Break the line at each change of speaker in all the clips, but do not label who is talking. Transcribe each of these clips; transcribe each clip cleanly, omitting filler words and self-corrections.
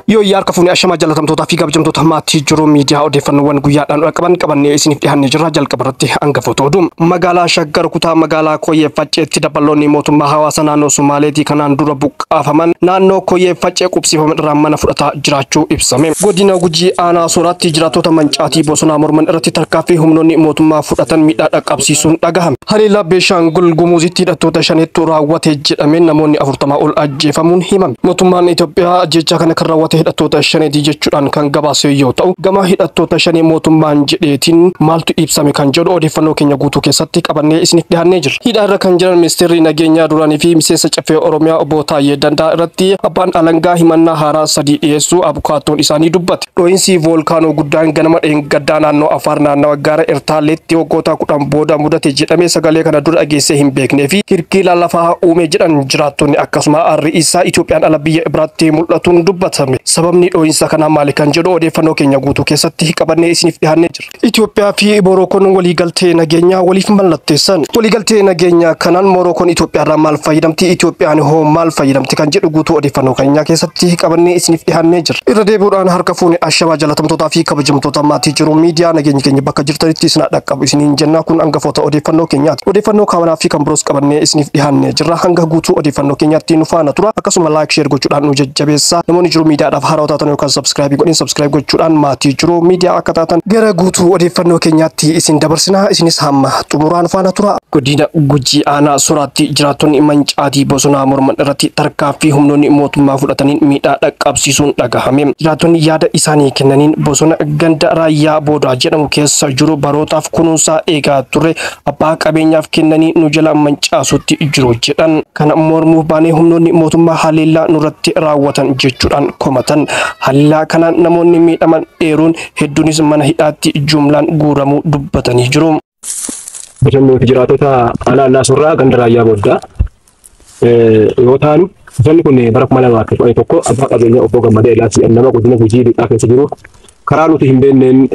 Yoo yaarka fuunee ashamaa jaalatamtootaa fi kabajamtoota maatii jiru miidiyaa odeeffannoowwan guyyaadhaan qaban qabannee isiniif dhiyaannee jirra. Jalqaba irratti hangafoota oduu. Magaalaa Shaggar kutaa magaalaa Koyyee Facceetti dabaloonni mootummaa hawaasa naannoo Somaaleetii kanaan dura buqqaafaman naannoo Koyyee Faccee qubsiifaman irraa mana fudhataa jiraachuu ibsame. Godina Gujii aanaa Sooraatti jiraattota mancaatii bosonaa morman irratti tarkaanfii humnoonni mootummaa fudhatan miidhaa dhaqqabsiisuun dhagahame. Haleellaa Beeshaangul Gumuuzitti hidhattoota shanettu raawwate jedhameen namoonni 40 ol ajjeefamuun himame. Mootummaan Itoophiyaa ajjeechaa kana kan raawwate hidhattoota shaneetii jechuudhaan kan gabaase yoo ta'u, gama hidhattoota shanee mootummaan jedheetiin maaltu ibsame kan jedhu odeeffannoo keenya guutuu keessatti qabannee isiniif dhiyaannee jirra. Hidhaa irra kan jiran ministeerri nageenyaa duraanii fi miseensa caffee Oromiyaa obbo Taayyee Danda'a irratti abbaan alangaa himannaa haaraa 3 dhiyeessuu abukaattoon isaanii dubbate. Dhoohinsi voolkaanoo guddaan ganama dheengaddaa naannoo Afaar naannawa gaara Ertaaleetti waggoota 10 booda mudate jedhamee sagalee kana dura dhageessee hin beeknee fi kirkira lafaa uume jedhan jiraattonni, akkasuma aarri isaa Itoophiyaan ala biyya biraatti mul'atuun dubbatame. Sababni dhoohinsa kanaa maali kan jedhu odeeffannoo keenya guutuu keessatti qabannee isiniif dhiyaannee jirra. Itoophiyaa fi Morookoon waliigaltee nageenyaa waliif mallatteessan. Waliigaltee nageenyaa kanaan Morookoon Itoophiyaa irraa maal fayyadamti, Itoophiyaan hoo maal fayyadamti kan jedhu guutuu odeeffannoo keenyaa keessatti qabannee isiniif dhiyaannee jirra. Irra deebi'uudhaan harka fuune ashamaa jaalatamtootaa fi kabajamtoota maatii jiru miidiyaa nageenya keenya bakka jirtanitti isin dhaqqabu isiniin jenna. Kun hangafoota odeeffannoo keenyaati. Odeeffannoo kanaa fi kan biroos qabannee isiniif dhiyaannee jirra. Hanga guutuu odeeffannoo keenyaatti nu faana tura. Akkasuma like share gochuudhaan nu jajjabeessaa. Namoonni jiru miidiyaadhaaf haaraa taatan yookaan subscribe godhin subscribe gochuudhaan maatii jiru miidiyaa akka taatan gara guutuu odeeffannoo keenyaatti isin dabarsina. Isinis hamma xumuraan faana tura. Godina Gujii aanaa Sooraatti jiraattonni mancaatii bosonaa morman irratti tarkaanfii humnoonni mootummaa fudhataniin miidhaa dhaqqabsiisuun dhagahame. Jiraattonni yaada isaanii kennaniin bosona ganda Raayyaa Boodaa jedhamu keessa jiru barootaaf kunuunsaa eegaa turre abbaa qabeenyaaf kennanii nu jala mancaasutti jiru jedhan. Kana mormuuf baanee humnoonni mootummaa haleellaa nurratti raawwatan jechuudhaan komatan. Haleellaa kanaan namoonni miidhaman dheeruun hedduunis mana hidhaatti jumlaan guuramuu dubbatanii jiru.
Bosonni jiraattota aanaa Annaa Soorraa ganda Raayyaa Booddaa yoo ta'an, bosonni kun bara 2011 abbaa qabeenyaa obbo Gammadee Eelaas nama godina Gujii lixaa keessa jiru karaa nuti hin beekneen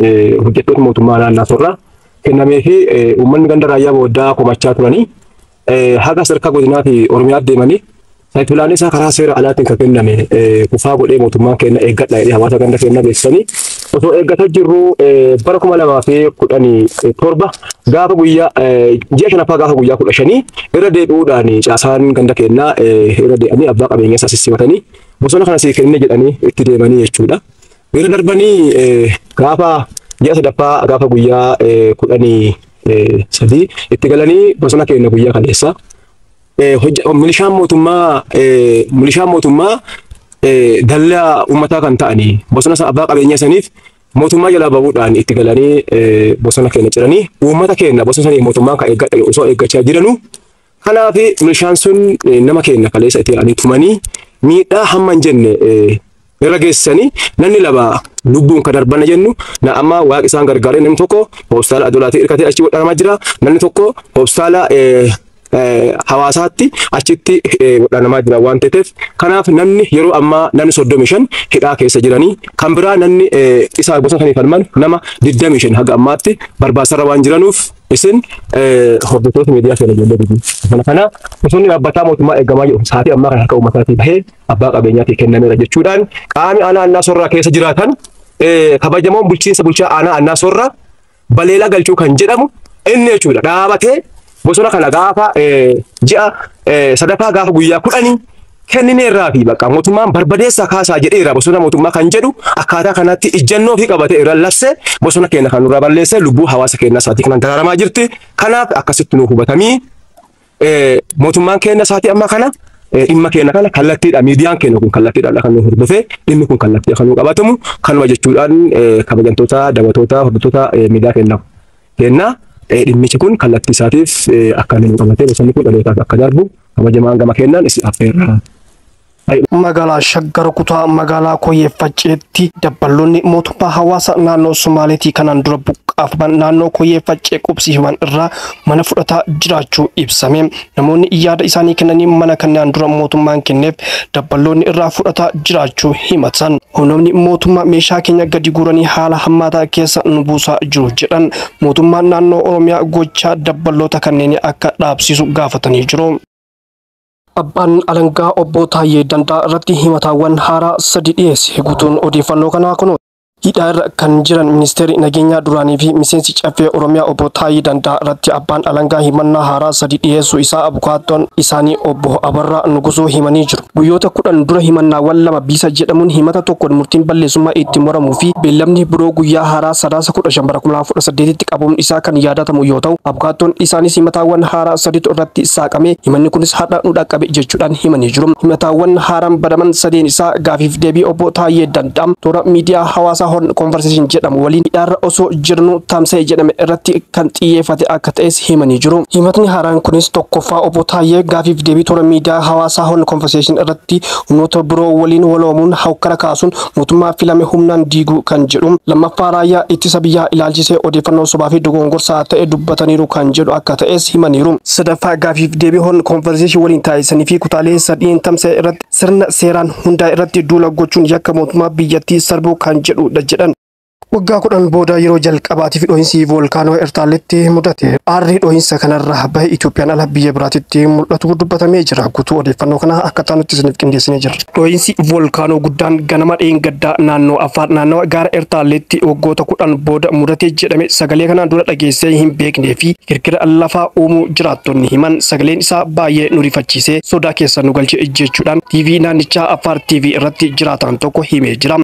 hojjettoota mootummaa aanaa Annaa Soorraa kennamee fi uummanni ganda Raayyaa Booddaa komachaa turanii haga sadarkaa godinaa fi Oromiyaatti deemanii saayit isaa karaa seera alaatiin kan kenname kufaa godhee mootummaan kenna eeggadha jedhee hawaasa ganda keenya beeksisanii osoo eeggataa jirru bara 2017 gaafa guyyaa ji'a shanaffaa gaafa guyyaa 15 irra deebi'uudhaan caasaan ganda keenyaa irra deebi'anii abbaa qabeenyaa isaa sissimatanii bosona kana sii kennine jedhanii itti deemanii jechuudha. Irra darbanii gaafa ji'a sadaffaa gaafa guyyaa 13 itti galanii bosona keenya guyyaa kaleessa. Milishaan mootummaa dallaa uummataa kan ta'anii bosona abbaa qabeenyaa saniif mootummaa jalaa bahuudhaan itti galanii bosona keenya ciranii uummata keenya bosona sanii mootummaan kan eeggadha osoo eeggachaa jiranu. Kanaaf milishaan sun nama keenya kaleessa itti yaa'anii tumanii miidhaa hamma hin jenne irra geessisanii namni lama lubbuun kan darbana jennu na amma waaqa isaan gargaaree namni tokko hospitaala Adolaatii hirkatee achi godhanamaa jira, namni tokko hospitaala hawaasaatti achitti godhanamaa jira waan ta'eef. Kanaaf namni yeroo ammaa namni 35 hidhaa keessa jiranii kan biraa namni isaa bosona sanii falman nama 25 haga ammaatti barbaachisarra waan jiranuuf isin hordoftoota miidiyaa keenya ijoollee Gujii. Kana bosonni dhaabbataa mootummaa eegamaa jiru sa'aatii ammaa kana harka uummataatii bahee abbaa qabeenyaatii kennameera jechuudhaan qaamni aanaa Annaa Soorraa keessa jiraatan kabajamoon bulchiinsa bulchaa aanaa Annaa Soorraa Baleelaa Galchuu kan jedhamu inni jechuudha dhaabatee bosona kana gaafa ji'a sadaffaa gaafa guyyaa 10 kennineerraa fi bakka mootummaan barbadeessaa kaasaa jedheera bosona mootummaa kan jedhu akkaataa kanatti ijjannoo fi qabatee irra labse bosona keenya kan nurraa balleesse lubbuu hawaasa keenyaa sa'aatii kanaan dararamaa jirti. Kanaaf akkasitti nu hubatamii mootummaan keenya sa'aatii ammaa kana dhimma keenya kana kallattiidha miidiyaan keenya kun kallattiidhaan kan nu hordofee dhimmi kun kallattii kan nu qabatamu kanuma jechuudhaan kabajamtoota daawwattoota hordoftoota miidiyaa keenya dhimmichi kun kallattii isaatiif akka inni nu qabatee bosonni kun dhalootaaf akka darbu kabajamaan gama kennaan isin affeerra.
Magaalaa Shaggar kutaa magaalaa Koyyee Facceetti dabballoonni mootummaa hawaasa naannoo Somaaleetii kanaan dura buqqaafaman naannoo Koyyee Faccee qubsiifaman irraa mana fudhataa jiraachuu ibsame. Namoonni yaada isaanii kennanii mana kanaan dura mootummaan kenneef dabballoonni irraa fudhataa jiraachuu himatan. Humnoonni mootummaa meeshaa keenya gadi guuranii haala hammaataa keessa nu buusaa jiru jedhan. Mootummaan naannoo Oromiyaa gochaa dabballoota kanneen akka dhaabsisu gaafatanii jiru. Abbaan alangaa obbo Taayyee Danda'a irratti himataawwan haaraa 3 dhiyeesse. Guutuun odeeffannoo kanaa kunoo. Hidhaa irra kan jiran ministeerri nageenyaa duraanii fi miseensi caffee Oromiyaa obbo Taayyee Danda'a irratti abbaan alangaa himannaa haaraa 3 dhiyeessuu isaa abukaattoon isaanii obbo Abarraa Nugusuu himanii jiru. Guyyoota 10 dura himannaawwan 2 biisa jedhamuun himata tokkoon murtiin balleessummaa itti muramuu fi beellamni biroo guyyaa haaraa Sadaasa 15 bara 2018tti qabuun isaa kan yaadatamu yoo ta'u, abukaattoon isaanis himataawwan haaraa 3 irratti saaqame, himanni kunis har'a nu dhaqqabe jechuudhaan himanii jiru. Himataawwan haaraan badaman 3 isaa gaafiif deebii obbo Taayyee Danda'a toora miidiyaa hawaasaa Horn Conversation jedhamu waliin hidhaarra osoo jirnu tamsa'e jedhame irratti kan xiyyeeffate akka ta'es himanii jiru. Himatni haaraan kunis tokkoffaa obbo Taayyee gaafiif deebii toora miidiyaa hawaasaa Horn Conversation irratti humnoota biroo waliin waloomuun hawkara kaasuun mootummaa filame humnaan diiguu kan jedhu, lammaffaa raayyaa ittisa biyyaa ilaalchisee odeeffannoo sobaa fi dogongorsaa ta'e dubbataniiru kan jedhu akka ta'es himaniiru. Sadaffaa gaafiif deebii Horn Conversation waliin taasisanii fi kutaalee 3 tamsa'e irratti sirna seeraan hundaa irratti duula gochuun yakka mootummaa biyyattii sarbuu kan jedhudha jedhan. Waggaa 10 booda yeroo jalqabaatiif dhohinsi voolkaanoo Ertaaletti mudate. Aarri dhohinsa kanarraa bahe Itoophiyaan ala biyya biraatitti mul'atu dubbatamee jira. Guutuu odeeffannoo kana akka taanutti isiniif qindeessinee jirra. Dhohinsi voolkaanoo guddaan ganama dheengaddaa naannoo Affaar naannawa gaara Ertaaletti waggoota 10 booda mudate jedhame sagalee kanaan dura dhageessee hin beeknee fi kirkira lafaa uumuu jiraattonni himan. Sagaleen isaa baay'ee nu rifachiisee sodaa keessa nu galche jechuudhaan TV naannichaa Affaar TV irratti jiraatan tokko himee jira.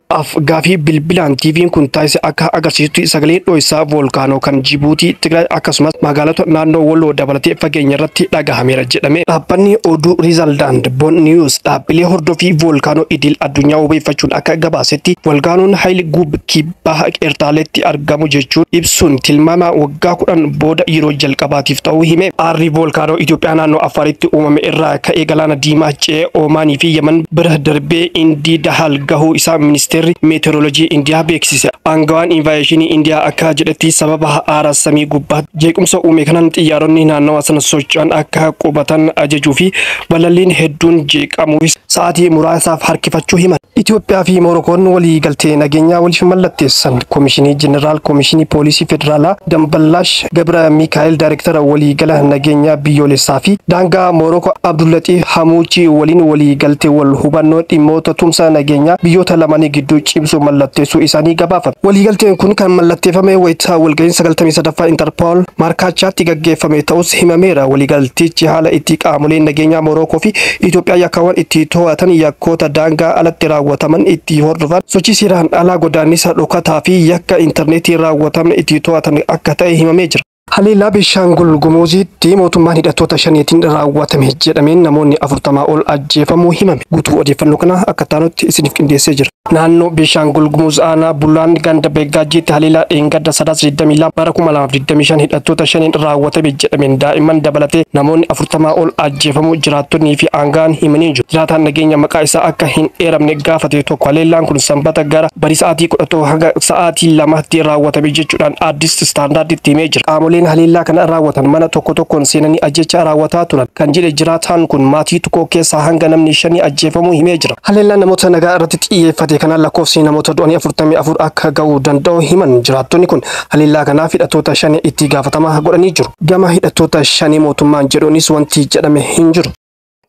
Gaafii bilbilaan TV'n kun taasise akka agarsiistutti sagaleen dho'isaa voolkaanoo kan Jibuutii, Tigraay akkasumas magaalota naannoo Walloo dabalatee fageenya irratti dhagahameera jedhame. Dhaabbanni oduu Rizaldaand Bon News dhaabbilee hordofii voolkaanoo idil addunyaa wabeeffachuun akka gabaasetti voolkaanoon Hayil Gub kibbaa Ertaaletti argamu jechuun ibsuun tilmaama waggaa 10 booda yeroo jalqabaatiif ta'uu hime. Aarri voolkaanoo Itoophiyaa naannoo Affaaritti uumame irraa ka'ee galaana Diimaa ce'ee Oomaanii fi Yaman bira darbee Indii Dahal gahuu isaa ministeerri meteoroloojii Indiyaa beeksise. Aangawaan invaayishinii Indiyaa akka jedhetti sababa aara samii gubbaa jeequmsa uume kanaan xiyyaaronni naannawa sana socho'an akka qubatan ajajuu fi balalliin hedduun jeeqamuu sa'aatii muraasaaf harkifachuu himan. Itoophiyaa fi Morokoon walii galtee nageenyaa waliif mallatteessan. Koomishinii Jeneraal Koomishinii Poolisii Federaalaa Damballaash Gabra Mikaa'el Daayirektara waliigala nageenyaa biyyoolessaa fi daangaa Morokoo Abdullaxiif Hamuuchii waliin walii galtee wal hubannoo dhimmoota tumsa nageenyaa biyyoota lamanii gidduu cimsuu mallatteessuu isaanii gabaafame. Waliigalteen kun kan mallatteeffame wayitaa walga'iin 93ffaa Interpol Maarkaachaatti gaggeeffame ta'us himameera. Waliigaltichi haala itti qaamoleen nageenyaa Morokoo fi Itoophiyaa yakkaawwan itti to'atan, yakkoota daangaa alatti raawwataman itti hordofan, sochii seeraan alaa, godaannisa dhokataa fi yakka intarneetii raawwataman itti to'atan akka ta'e himamee jira. Haleellaa Beenshaangul Gumuuziitti mootummaan hidhattoota shaniitiin raawwatame jedhameen namoonni 40 ol ajjeefamuu himame. Guutuu odeeffannoo kana akka taanutti isiniif qindeessee jira. Naannoo Beenshaangul Gumuz aanaa Bulaan ganda Beeggaajjiitti haleellaa dheengadda Sadaasa 22 bara 2025 hidhattoota shaniin raawwatame jedhameen daa'imman dabalatee namoonni 40 ol ajjeefamuu jiraattonnii fi aanga'aan himanii jiru. Jiraataan nageenya maqaa isaa akka hin eeramne gaafate tokko haleellaan kun sanbata gara barii sa'aatii 11 hanga sa'aatii 2tti raawwatame jechuudhaan Addis Standarditti himee jira. Qaamoleen haleellaa kana raawwatan mana tokko tokkoon seenanii ajjeechaa raawwataa turan kan jedhe jiraataan kun maatii tokko keessaa hanga namni 5 ajjeefamuu himee jira. Haleellaan namoota nagaa irratti xiyyeeffate kanaan lakkoofsi namoota du'anii 44 akka ga'uu danda'u himan jiraattonni kun haleellaa kanaaf hidhattoota shanii itti gaafatamaa godhanii jiru. Gama hidhattoota shanii mootummaan jedhuunis wanti jedhame hin jiru.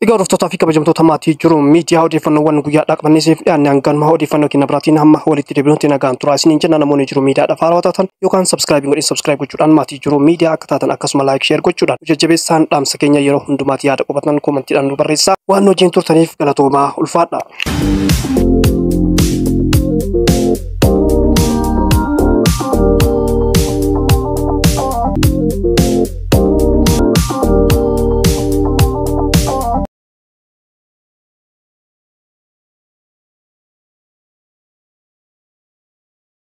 Egaa hordoftootaa fi kabajamtoota maatii jiru miidiyaa odeeffannoowwan guyyaa qabannee isiniif dhiyaanne hanganuma odeeffannoo keenya biraatiin hamma walitti deebinutti nagaan turaa isiniin jenna. Namoonni jiru miidiyaadhaaf haarawaa taatan yookaan subscribe godhin subscribe gochuudhaan maatii jiru miidiyaa akka taatan akkasuma like share gochuudhaan jajjabeessaan dhaamsa keenya yeroo hundumaatti yaada qubatan koomentiidhaan nu barreessaa. Waan hojiin turtaniif galatoomaa, ulfaadha.